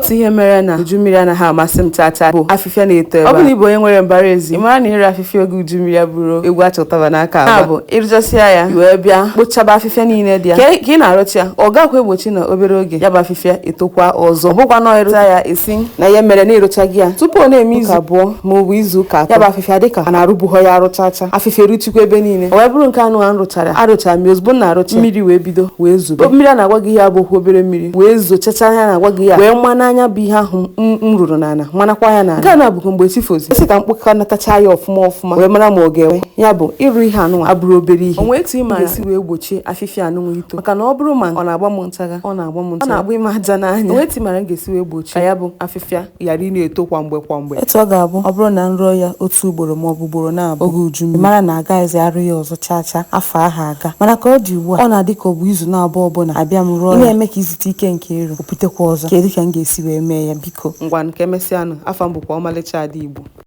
Otu ihe mere na uju mmiri anaghị amasị m chaa chaa bụ afịfịa na-eto ebe a. Ọ bụrụ na ị bụ onye nwere mbara ezi, ị mara na ịrụ afịfịa oge uju mmiri abụrụ egwu achọtaba n'aka agba. Ya bụ, ịrụchasịa ya, i wee bịa kpochaba afịfịa niile dị ya. Ka ị na-arụcha ya, ọ gakwa egbochi na obere oge ya bụ afịfịa etokwa ọzọ. Ọ bụkwa na ịrụcha ya esi na ihe mere na ịrụcha gị ya tupu ọ na-eme izu 2 ma ọ bụ izu ụka 3, ya bụ afịfịa dịka a na-arụbughọ ya arụchacha, afịfịa eruchikwa ebe niile. O wee bụrụ nke anụ a m rụchara, arụchara m ya ozugbo m na-arụcha, mmiri wee bido wee zobe. Mmiri a na-agwa gị ya abụghị obere mmiri, wee zochacha ihe a na-agwa gị ya, wee ma n'anya bụ ihe ahụ m rụrụ n'ala, manakwa ya n'ala. Nke a na-abụkwa mgbe chi fozi esi ka mkpokọnatacha ya ọfụma ọfụma wee mara ma ọ ga-enwe. Ya bụ, ịrụ ihe anụnwa abụrụ obere ihe. O nwee etu ị maara esi wee gbochie afịfịa anụnwa ito, maka na ọ bụrụ ma ọ na-agba m ntagha, ọ na-agba m ọ na-agba ime aja n'anya. O nwee etu ị maara m ga-esi wee gbochie ka ya bụ afịfịa ghara ị na-eto kwa mgbe kwa mgbe? Etu ọ ga-abụ, ọ bụrụ na m rụọ ya otu ugboro maọbụ ugboro naabọ oge uju mmiri, ị mara na agaghịzi arụ ya ọzọ chaa chaa afọ ahụ aga. Mana ka ọ dị ugbu a, ọ na-adị ka ọ bụ izu naabọ ọbụla abịa m rụọ ya, ị na-eme ka izute ike nke ịrụ, o putekwa ọzọ. Kedu ka m ga-esi wee mee ya, biko? Ngwanụ, ka emesịanụ. Afa m bụkwa Ọmalịcha Ada Igbo.